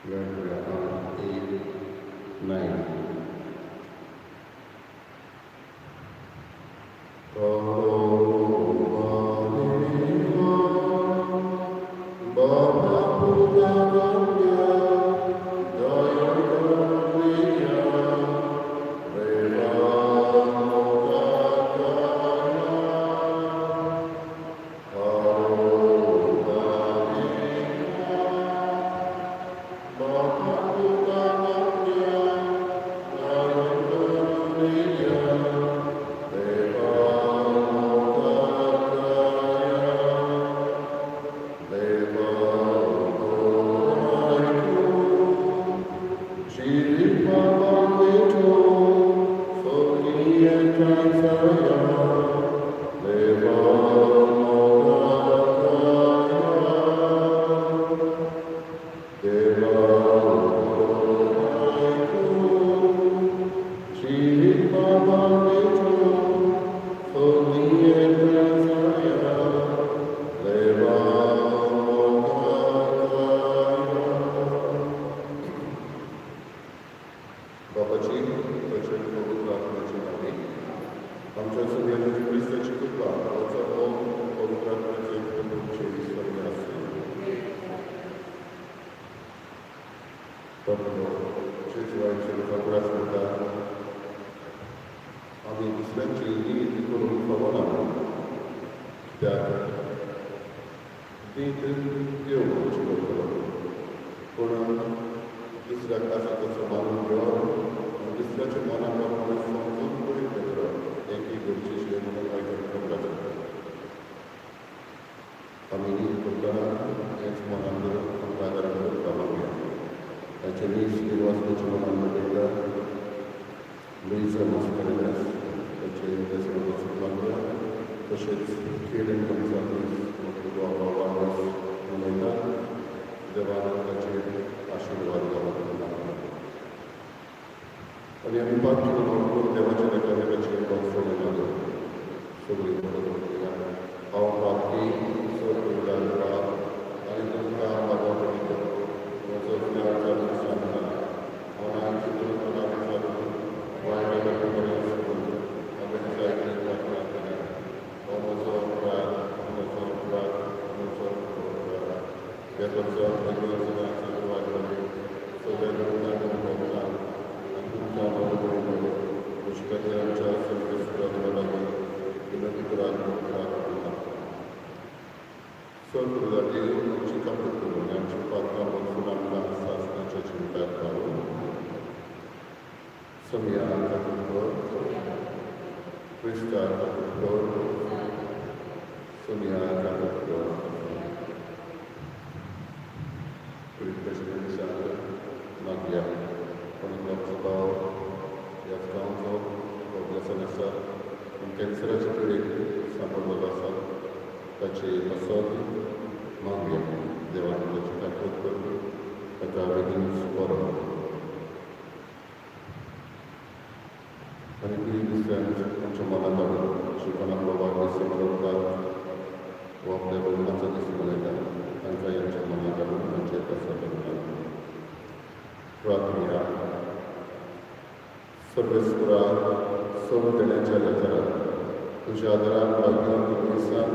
8, 9. बापाची ताच्या पवित्र आत्म्याच्या नांवान आमच्या सगळ्या जेजू क्रिस्ताची कृपा, ताचो मोग, पवित्र आत्म्याचो एकवट तुमचे सगळे आसूं. जेजू आयच्या उगडास करता, आमी दुसऱ्यांची नीत करूंक फावना, कित्याक नीत देव आमची करतलो. पूण दुसऱ्याक आसा तसो मानून घेवप आनी दुसऱ्याच्या मना प्रमाणे समजून प्रयत्न करप एक एक गरजेचें म्हणून आयज खबर आसा. आमी नीत करतना हेंच मनान धरून आमकां आदारान करपाक मागया. ताचे नीस निर्वासनाचे मनान दवरता लुईजा मास्कारेन्हास, ताचे बेसमंत मागया. तशेंच केडन गोन्साल्वीस बाबा वाडदीस मनयता, देवान ताचेर आशिर्वाद घालप मागता. आनी आमी पाप केलो म्हणून देवाच्या एकामेकाचेर भरसण मागया. सगळीं बरोबर म्हणया, हांव पापी, चड पाप आनी तुमकां बाबा पडिल्लो म्हजो विचार चालू सांगता. हांव नाय चिंतून नाय चालून वायट बरें सोडून हांवें जायते पातकां केल्या. हो म्हजो अपराध, म्हजो अपराध, म्हजो अपराध. ह्या पयलो वाजवाले सगळ्या लोकांक भोगता आनी तुमकां बरो बरो अशी खातीर आमच्या सर्वेस्परा देवा लागीं विनंती करात, उपकार करूं. सर देव आमची काकूट करूं आनी आमची पातकां भरसून आमकां सासणाच्या जिविताक पावोवं. सोमया, काकूट कर. क्रिस्ता, काकूट कर. सोमया, काकूट कर. प्रेसिडेंट मागया. कोणाक भाव ह्याच गांवचो ब्लेसन आसा आनी कॅन्सराचे पिडेक सांपडलेलो आसा, ताचे पासत मागया. देवान ताची ताकद करून ताका बेगीनच बरो करूं. आनी ती दुसऱ्यान आमच्या मनात हाडून शिकणाक वाडदीस मनयतात वा आपल्या लग्नाचो दीस मनयतात, तांकां आमच्या मनात हाडून तांचे पासत मागया. प्रार्थना. सर्वेस्परा, सोड देण्याच्या लेतरा तुज्या आदारान भाग्यवंत लुईसान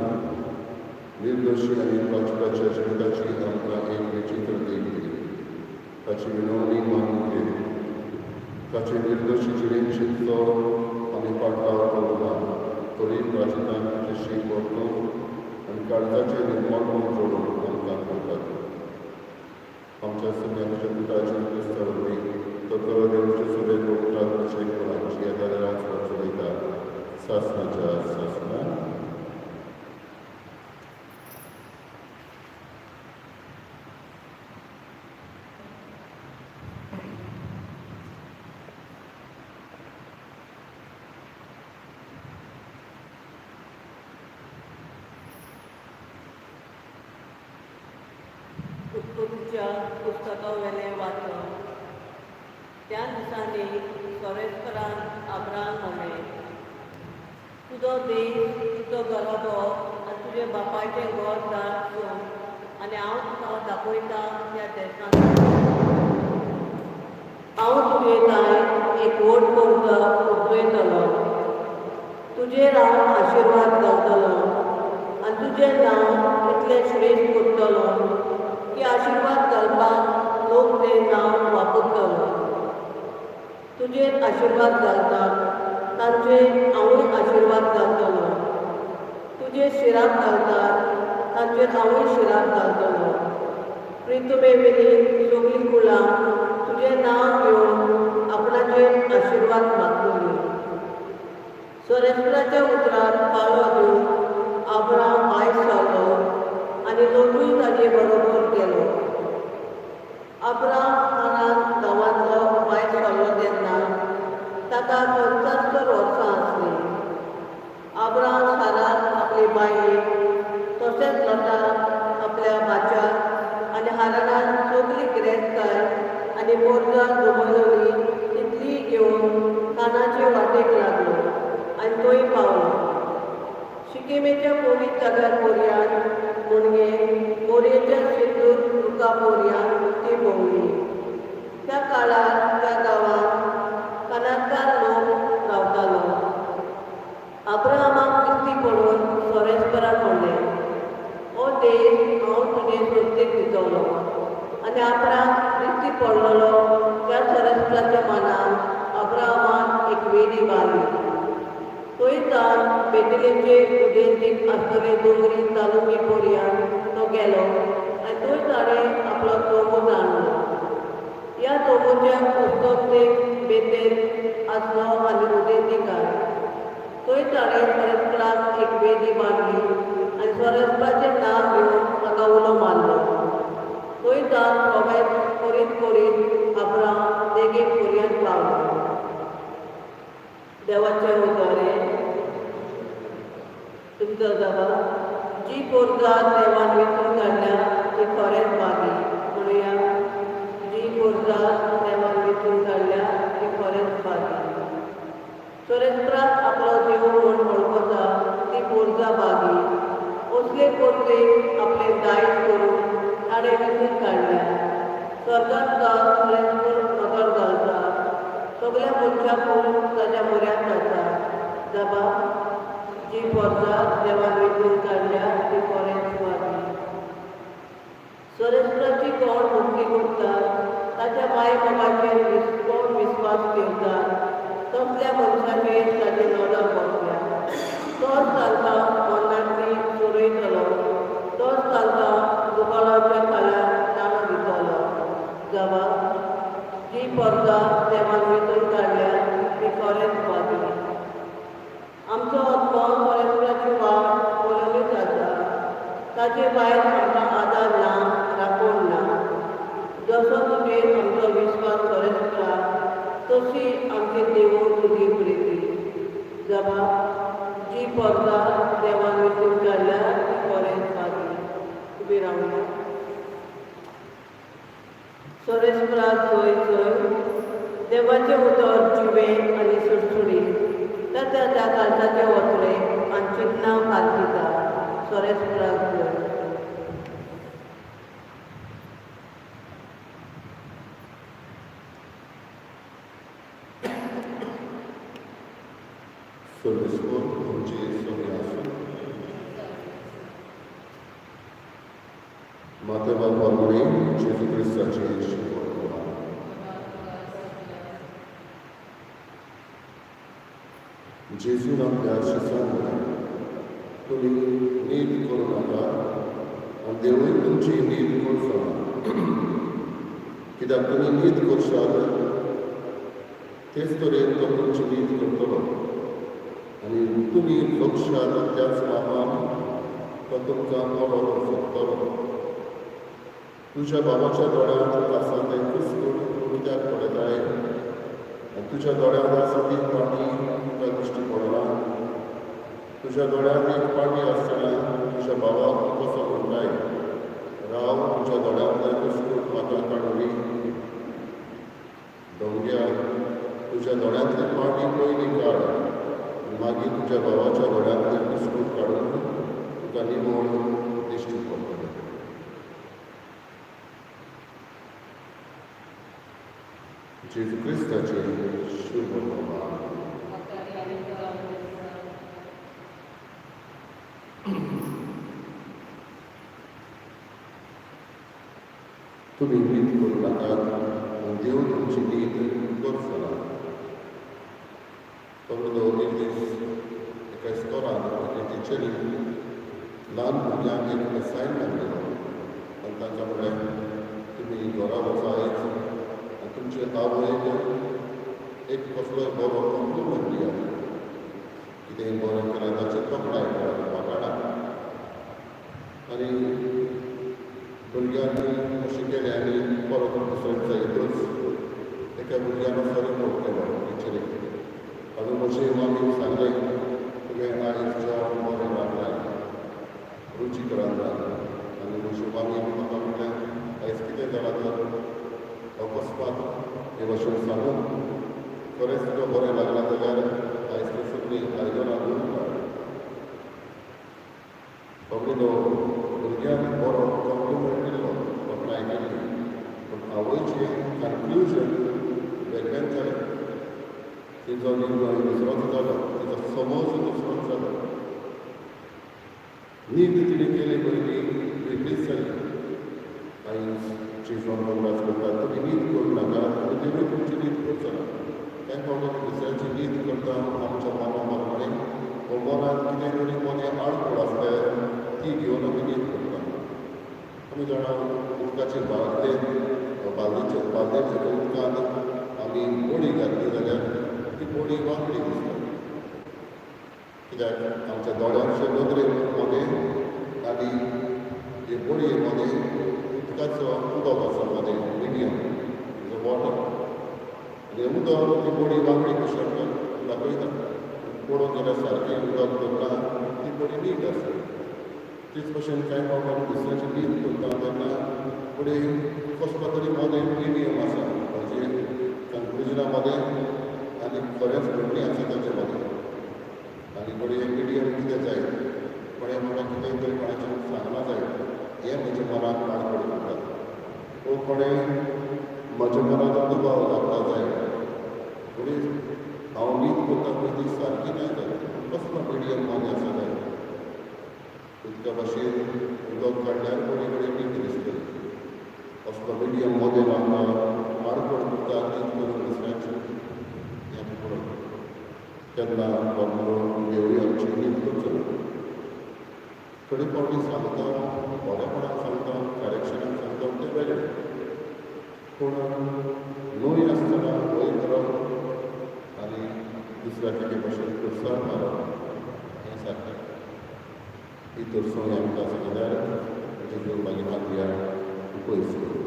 निर्दोशी आनी प्राचिताच्या जिविताची आमकां एक विचित्र देख दिली. ताची विनवणी मानून घे. ताचे निर्दोशी जिणेचो आमी पाठलाव करूं ना तरी प्राचितान तुजेशी वर्तूंक आनी काळजाचें निर्मलपण जोडूंक आमकां कृपा दी. आमच्या सगळ्यांच्या पुताच्या क्रिस्ता वरवीं, तो खरो देव, तुजे सगळे पवित्र आत्म्याच्या एकपणाची आदारान चलयता सासणाच्या सासणा. उत्पत्तीच्या पुस्तकावेलें वाचन. त्या दिसांनी सर्वेस्परान अब्राहमाक म्हणलें, तुजो देश, तुजो घराबो आनी तुजे बापायचें घर दार सोड आनी हांव तुका दाखयता त्या देशांत वच. एक व्हड पोरगा उपजयतलो. तुजेर हांव आशिर्वाद घालतलो आनी तुजें नांव इतलें श्रेश्ठ करतलो की आशिर्वाद घालपाक लोक तें नांव वापरतलो. तुजेर आशिर्वाद घालतात तांचेर हांवूय आशिर्वाद घालतलो. तुजेर शिराप घालतात तांचेर हांवूय शिराप घालतलो. प्रितुमे वेली सगळीं कुळां तुजें नांव घेवन आपणाचेर आशिर्वाद मागतली. सोरेस्पराच्या उतराक पाळो दिवन आब्राम भायर सरलो आनी लोटूय ताजे बरोबर गेलो. आब्राम हारान गांवांतलो भायर सरलो तेन्ना ताका 75 वर्सां आसलीं. आब्राम साराक आपले बायलेक, तशेंच लोटाक आपल्या भाच्याक आनी हारानान सगली गिरेस्तकाय आनी पोरगां जमयलोली तितलीय घेवन कानाचे वाटेक लागलो आनी थंय पावलो. शिकेमेच्या पवित्र जाग्यार पोरयान म्हणजे मोरयेच्या सिंदूर रुखा पोरयान ती भोंवली. त्या काळार त्या गांवांत कनाकार लोक रावतालो. अब्राहमाक दिश्टी पडून सोरेस्परान म्हणलें, हो देश हांव तुजे संस्थेक दितलो. आनी आपणाक दिश्टी पडलेलो त्या सोरेस्पराच्या मनान अब्राहमान एक वेदी बांदली. थंय तान बेतिलेचे उदेंतीक आसतले दोंगरी तालुकी पोरयान तो गेलो आनी थंय ताणें आपलो तोंबू जाणलो. ह्या तोंबूच्या उस्तोतेक बेतेल आसलो आनी उदेंतिकार. थंय ताणें सोरेस्पराक एक वेदी बांदली आनी सोरेस्पराचें नांव घेवन ताका उलो मारलो. थंय तान प्रवेश करीत करीत आब्राम देगेक पोरयान पावलो. देवाचें उतर तुमचो जाबा. जी पोरगा देवान वेंचून काडल्या ती खरेंच भागी. म्हणुया, जी पोरगा देवान वेंचून काडल्या ती खरेंच भागी. सोरेस्पराक आपलो देव म्हूण वळखता ती पोरगा भागी. असले पोरगेक आपलें दायज करून ताणें वेंचून काडल्या. स्वर्गांत जावन सोरेस्पर नदर घालता, सगल्या मनशाकून ताच्या म्हऱ्यांत जाता. जाबा, जी पोरगा देवान वेंचून काडल्या ती खरेंच भागी. सोरेस्पराची कोण भक्ती करतात, ताच्या माय बाबाचेर कोण विस्वास ठेवतात, तसल्या मनशाचेर ताची नदर बसल्या. तोच तांकां मरणांतली सोडयतलो, तोच तांकां दुकळाच्या खाला दाणो दितलो. जाबा, जी पोरगा देवान वेंचून काडल्या ती खरेंच भागी. आमचो आत्मो सोरेस्पराची वाट पळोवनूच आसा. ताचे भायर आमकां आदार ना, राखण ना. जसो तुजेर आमचो विस्वास सोरेस्परा, तशी आमची देवूळ तुजी प्रिती. जाबा, जी पोरगा देवान वेंचून काडल्या ती खरेंच भागी. उबी रावया. सोरेस्पराक जय जय. देवाचें उतर जिवें आनी सुडसुडीत, त्या त्या काळजाचे वतरे आनी चिंतनां हात दिता. सोरेस्पराक जय. सर्वेस्पर तुमचे संगे आसूं. मातेवा प्रमाणे जेजू क्रिस्ताचे शिकवण करा. जेजून आपल्या शिसांक म्हणलें, तुमी नीत करूं नाका आनी देवूय तुमची नीत करचो ना. कित्याक तुमी नीत करशात तेच तरेन तो तुमची नीत करतलो आनी तुमी जोगशात त्याच मापान तो तुमकां बरो सोदतलो. तुज्या बाबाच्या दोळ्यांत आसा तें कुस्कूट तूं कित्याक पळयताय आनी तुज्या दोळ्यांत आसा ती पाटी तुका दिश्टी पडना? तुज्या दोळ्यांत एक पाटी आसतना तुज्या बाबाक तूं कसो म्हणटाय, राव, तुज्या दोळ्यांतलें कुस्कूट म्हाका काडून दी? दोंग्या, तुज्या दोळ्यांतली पाटी पयलीं काड आनी मागीर तुज्या भावाच्या दोळ्यांतलें कुस्कूट काडून तुका निवळ दिश्टी पडटलें. जेजू क्रिस्ताचे शुभ नांव. तुमी नीत करूं नाकात, देव तुमची नीत करचो. तो एक दीस एका इस्कोलान एके टिचरीन ल्हान भुरग्यांक एक असायनमेंट दिलो आनी तांकां म्हणलें, तुमी घरा वचा आयज आनी तुमचे आवयक एक कसलोय बरो कॉम्प्लिमेंट दियात, कितेंय बरें केलां ताची तोखणाय करात, वाखाणात. आनी भुरग्यांनी अशें केलें आनी परत दुसऱ्या दिसा येतच एका भुरग्यान असो रिपोर्ट केलो टिचरीक, आनी म्हजे मामीन सांगलें, तुवें आयज जेवण बरें रांदलें, रुचीक रांदलां. आनी म्हजे मामीन म्हाका म्हणलें, आयज कितें जालां तर अकस्मात हे भशेन सांगून खरेंच तुका बरें लागलां जाल्यार आयज तीं सगळीं आयदनां धुवन काड. बाबडीलो भुरग्यान बरो कॉम्प्लिमेंट दिल्लो, तोखणाय केल्ली, पूण आवयचें कन्क्लुजन वेगळेंच जालें. तिचो निर्णय दुसरोच जालो, तिचो समज दुसरोच जालो. नीत तिणें केली पयली वेगळीच जाली. आयज जेजून मोगराज करतात, तुमी नीत करूं नाका, देवूय तुमची नीत करचो ना. कांय फावटी आमी दुसऱ्याची नीत करता आमच्या मना प्रमाणें, वो मनांत कितें तरी मदें आडखळ आसल्यार ती घेवन आमी नीत करता. आमी जाणा उदकाचे बालदेन बालदेचे बालदेच्या उदकांत आमी बोडी घातली जाल्यार ती बोडी वांकडी दिसता, कित्याक आमच्या दोळ्यांचे नदरेन मदें आनी हे बोडये मदें उदकाचो उदक आसा मदें, मिडियम वॉटर, आनी उदक ती बोडी वांकडी कशी आमकां दाखयता. पळोवंक गेल्यार सारकें उदक दवरना, ती बोडी नीट आसा. तेच भशेन कांय फावट आमी दुसऱ्याची नीत करता तेन्ना फुडें कसलो तरी मदें मिडियम आसा, म्हणजे कन्क्लुजना मदें आनी खरेंच घडणी आसा ताचे मदें. आनी घडये मिडियम कितें जायत, कोणें म्हाका कितें तरी कोणाचें सांगलां जायत, हें म्हज्या मनाक आडखळ करता, वो कोणें म्हज्या मनाक दुबाव घातला जायत, फुडें हांव नीत करता पळय ती सारकी न्हय जायत, कसलो मिडियम मदें आसा जायत. उदका भाशेन उदक काडल्यार बडी कडेन नीट दिसतली, असलो मिडियम मदें आमकां आडखळ करता नीत करून दुसऱ्याची, हें आमी पळोवप. तेन्ना बाबलो देवूय आमची नीत करचो ना. थोडे फावटी सांगता, बरेपणान सांगता, करेक्शनान सांगता, तें वेगळें, पूण न्हय आसतना वय करप आनी दुसऱ्याक एके भशेन प्रोत्साहन मारप हें सारकें. ही तरसोवणी आमकां आसा जाल्यार जेजून मागीर मागया पयस करूं.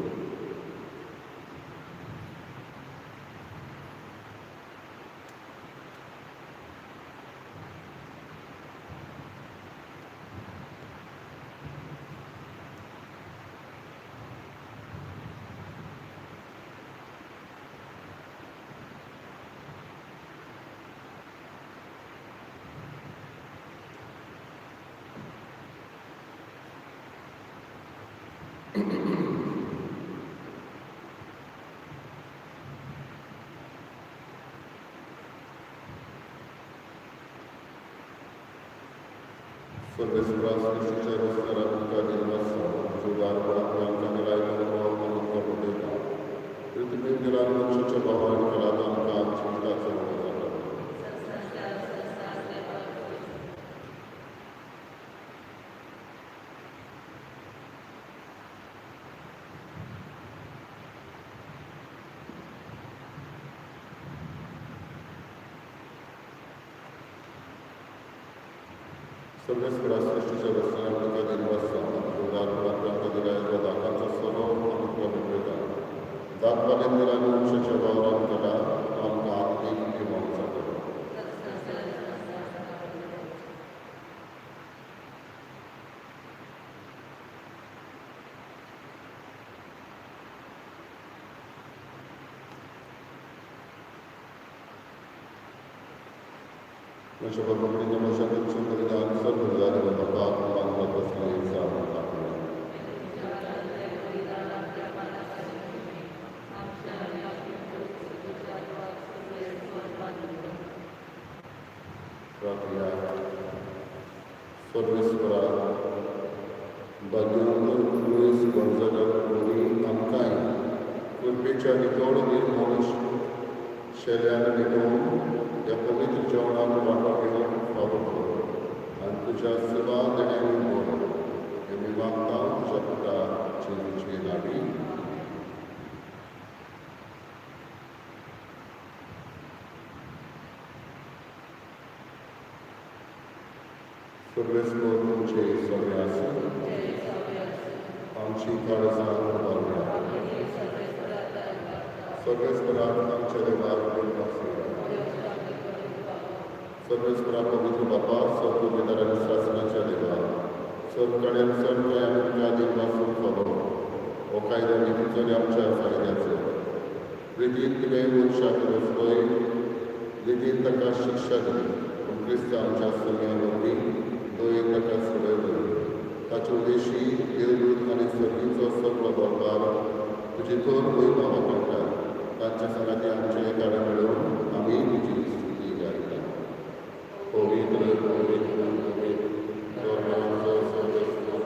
सर्वेस्परा सृश्टीच्या रस्त्यार तुका दिनवास, तुजो उदारपणांतल्यान आमकां दिलाय तो आमी तुका भेटयता. पृथ्वीन दिला मनशाच्या भावान केला तो आमकां जिविताचो वांटो जाता. सर्वेस्परा सृश्टीच्या रस्त्यार तुका दिनवास, तुजो उदारपणांतल्यान आमकां दिलाय तो दाकांचो सोरो आमी तुका भेटयता. दाखवालेन दिला मनशाच्या वावरान केला तो आमकां आत्मीक जिवन जाता. म्हज्या बाबा म्हज्या तुमचें बलिदान सर्व जालें बाबा मानवत बसलें जावन. प्रार्थया सर्वेस्परा भाग्यवंत लुईस गोंजागा वरी आमकांय कृपेच्या नितळ निर्मळ शेल्यान निटोवन ह्या पवित्र जेवणाक वांटो घेवन फावो कर आनी तुज्या सेवा देण्यांनी भर. हें आमी मागता तुज्या पुता जेजूचे नांवी. सर्वेस्पर तुमचे सगळे आसूं. आमची काळजां उबारुया. सर्वेस्पराक आमच्या देवाक आसुया. सर्वेस्परा पवित्र बापा, सर्व आनी सासणाच्या देवा, सर्व सर्व आमी तुका दिन वासून फावो हो कायदो नितीचो आनी आमच्या फायद्याचो. रितीन तुवें मनशाक रचलोय, रितीन ताका शिक्षा दिली, पूण क्रिस्त आमच्या सगळ्या वरवीं दयेन ताका सोडयलो. ताचे उद्देशी देवदूत आनी सर्गीचो सगळो दरबार तुजी थोर महिमा वाखाणटात. तांच्या सांगाती आमचें कार्य मेळोवन आमी तुजी स्तुती गायता. पवित्र पवित्र पवित्र देवाचो सर्वेस्पर,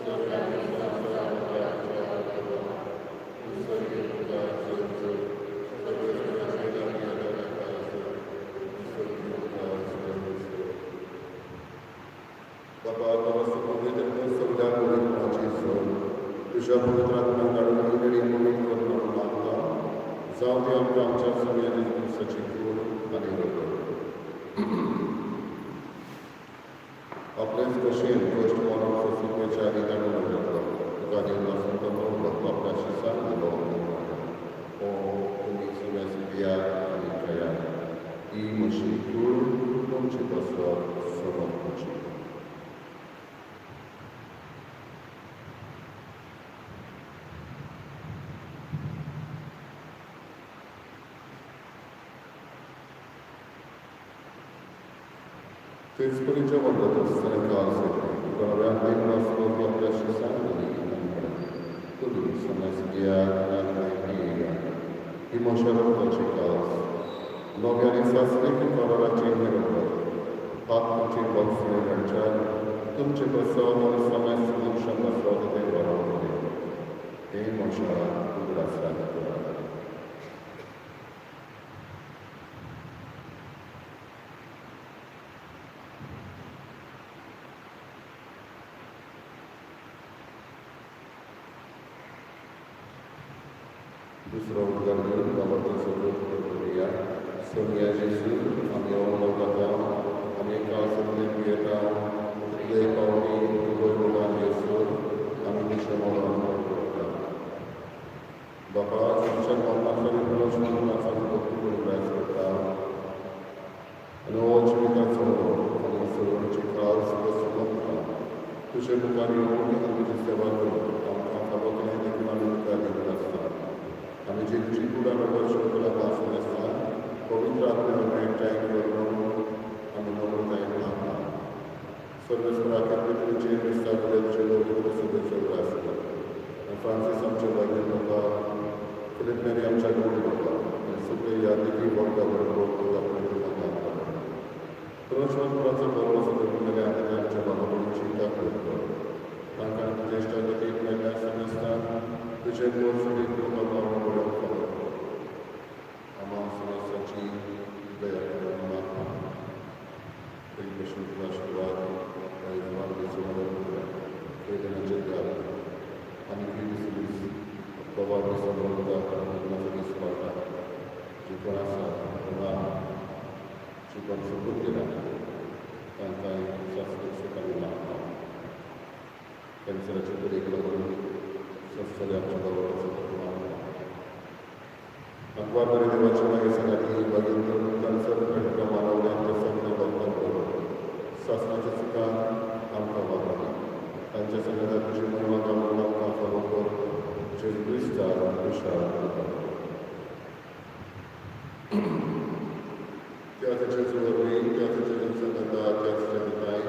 सर्वांनी संवसाराच्या देवा, बाबा, पवित्र सगळ्या पवित्रपणाची सोड तुज्या पवित्र आत्म्याक धाडून ही देणी पवित्र कर म्हणून मागता. जावं ती आमकां आमच्या सगळ्या दिसाची कूड आनी रगत. आपलेच भशेन कश्ट मरण सोंसुपेच्या आदी ताणें उलयतलो तुका दिवन आसून तो म्हणलो, तो आपल्या शिसांक दिलो आनी म्हणलें, हो तुमी सगळ्या पियात आनी खेयात. ही म्हजी कूड तुमचे पासत समर्पची. तेच परी जेवण जाता आसतना काळज घेतली, तुका नव्यान देव आसलो ती आपल्या शिसांक दिली आनी म्हणलें, तुमी समज घेयात आनी पियेयात. ही म्हज्या रगताची काळज, नव्या आनी सासणीक कराराचें हें रगत. पाप तुमची भोगसणे म्हणच्यार तुमचे पासत आनी समेस्त मनशां पासत तें बरोवतलें. हें म्हज्या उगडासाक दवरात. दुसरो उद्गार घेवन बाबाचो सपोर्ट करुया. सोनिया जेजू, आमी अवलंब जाता, आमी काळजांतले पियेता, तितले पावटी तुजो मुखार येसर आमी तुजें मरण करता. बाबा, तुमच्या मरणाचो आनी पुनर्जन्माचो आमी भक्तीपूर्ण प्रयास करता आनी हो जिविताचो आनी सगळ्यांची काळज तुका समर्पता. तुजे मुखार येवन आनी तुजी सेवा करून आमकां फावो केलें देखून आमी तुका दिवन आसता. आमी जे तुजी कूड आनी रगत शृंखला आसून आसता, पवित्र आत्म्यान आमकां एकठांय कर म्हणून आमी नम्रतायेन मागता. सर्वेस्पराक पृथ्वीचेर क्रिस्ता कडेन तुजे पवित्र सभेचो उगडास कर. आनी फ्रांसीस आमच्या भाग्यन बाबा, फिलीप नेरी आमच्या गुरू बाबा, आनी सगळे यादीकी वर्गा बरोबर तुका पवित्र मागता. पुनर्जन्माचो बरो सगळे आनी आमच्या बाबा चिंता कर. तांकां तुज्या इश्टागतीक मेळ्ळ्या समजता तुजे गोड सोडीत तुका पावून बरोवन फावो कर. आमा समस्याची दया करून मागता. एक भशेन तुका आशिर्वाद वेदनाचे त्याग आनी दीस दीस ऑक्टोबर डिसेंबर लग्नाचो दीस पाळटा. जी कोण आसा ना, जी कोण सोपूत दिला तांकां शास्त्रीक सुखांनी मागता. कॅन्सराचे पिडेक लागून सोंसतले आमच्या बाबाचो मागता. अकबर बरे देवाचे मागीर सांगाती बागेंत कॅन्सर तुका मानवल्यान ते सगळे भक्तां बरोबर सासणाच्या सुखान आमकां वागता. तांच्या सांगाता तुजी महिमा गावून आमकां फावो कर. जेजू क्रिस्ता तुज्या त्याच जेजू वरवीं, त्याच जेजू सांगाता, त्याच जेजूताय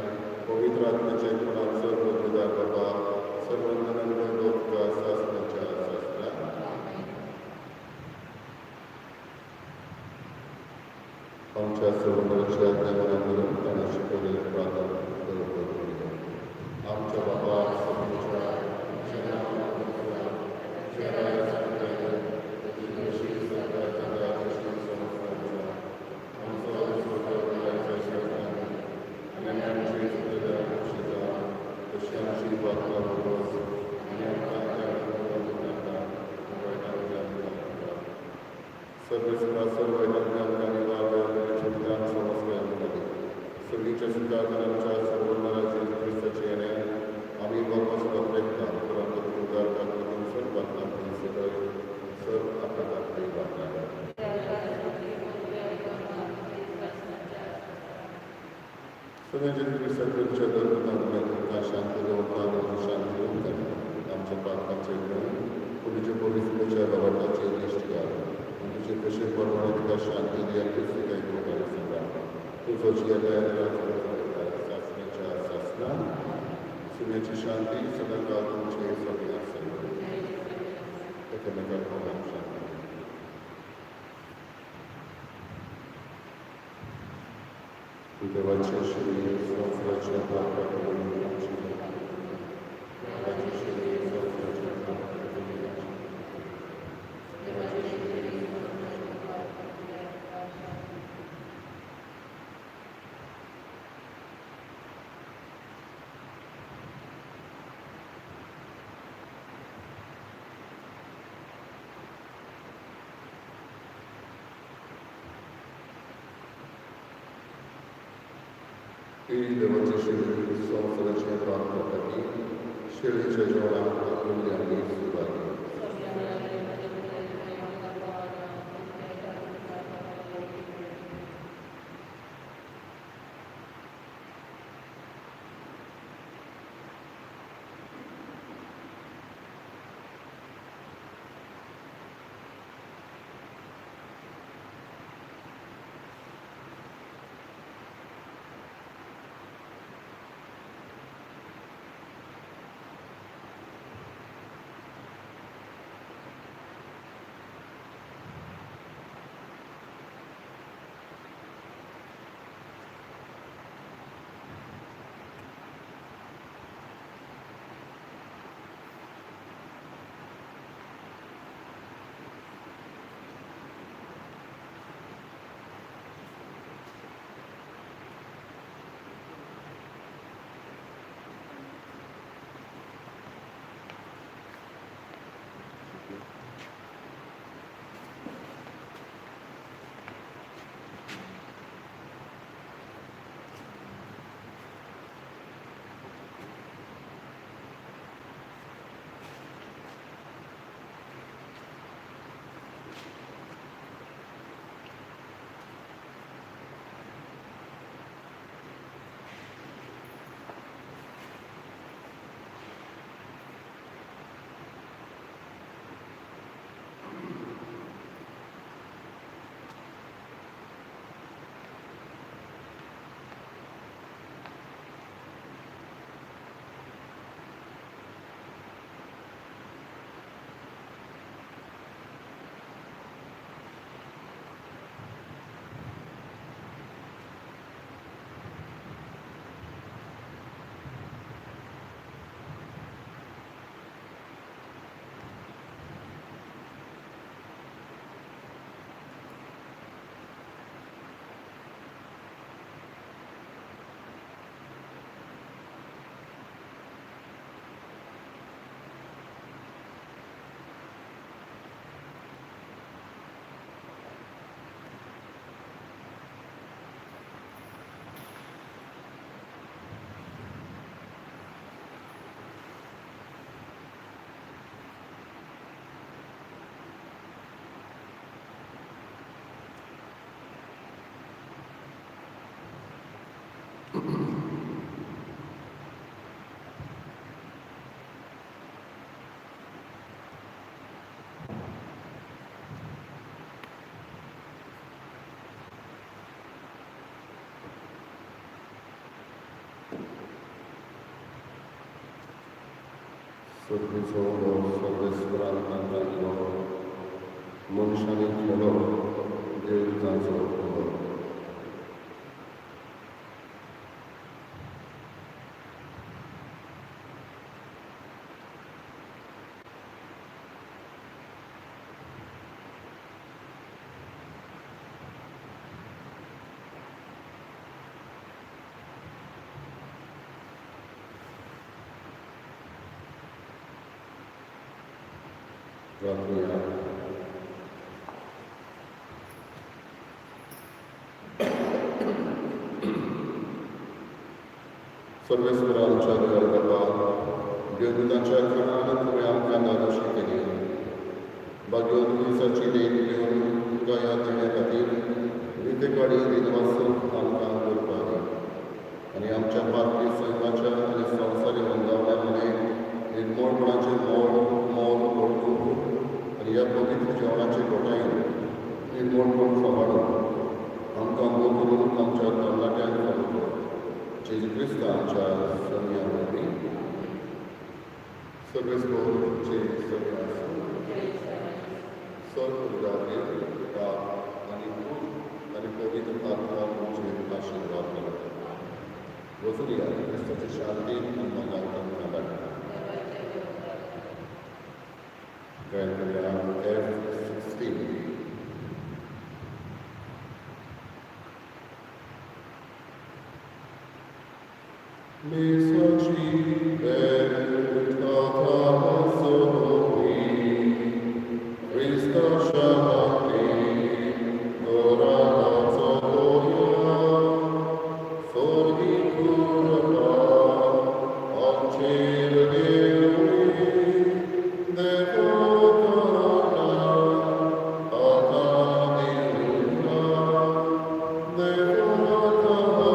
पवित्र आत्म्याचे एकपणान सर्व पवित्र बाबा, सर्वंदन आनी वैभव तुका सासणाच्या सासणाक. आमच्या सर्वंदनाची आज्ञा मनात शिकवलेले प्रार्थना बरोबर करूया. आमच्या बाबा तुमच्या मनशांनी केलो देवतांचो उलो. प्रार्थुया. सर्वेस्पर आमच्या देवा बाबा, देवदूतांच्या कारणान तुवें आमकां धादोशी केली. भाग्यवंत दिसाची देण घेवन तुका याद दिण्या खातीर रिते काडी दिनवासून आमकां करपाक आनी आमच्या पारती सैमाच्या आनी संवसारी मंदावण्या मदें निर्मोळपणाचें मोल मोल वळखूंक आनी ह्या पवित्र जेवणाचे घोटायेन निर्मोळपण सांबाळून आमकां मोग करून आमच्या तरणाट्यांक फालो कर. जेजू क्रिस्त आमच्या सोनिया वरवीं. सर्वेस्पर तुमचे सगळे आसूं. स्वर्ग उदारे बाप आनी पूत आनी पवित्र आत्मा तुमचेर आशिर्वाद करूं. वचूया. क्रिस्ताची शांती आनी मंगल तुमकां लागता. गायन करूया F 16. Misaci tata soli, Christa shanti, dorana zoya, sorgi kurva, ancir deui, devotana, tata diuna, devotana,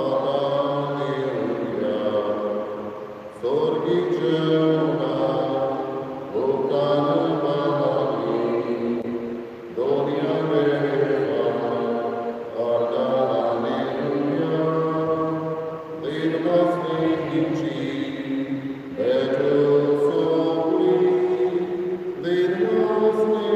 Alleluia. Sorgi जेवणा, लोकान बाली, दोनिया देवा, Alleluia. Dirvasnici, beto sopri, dirvasnici,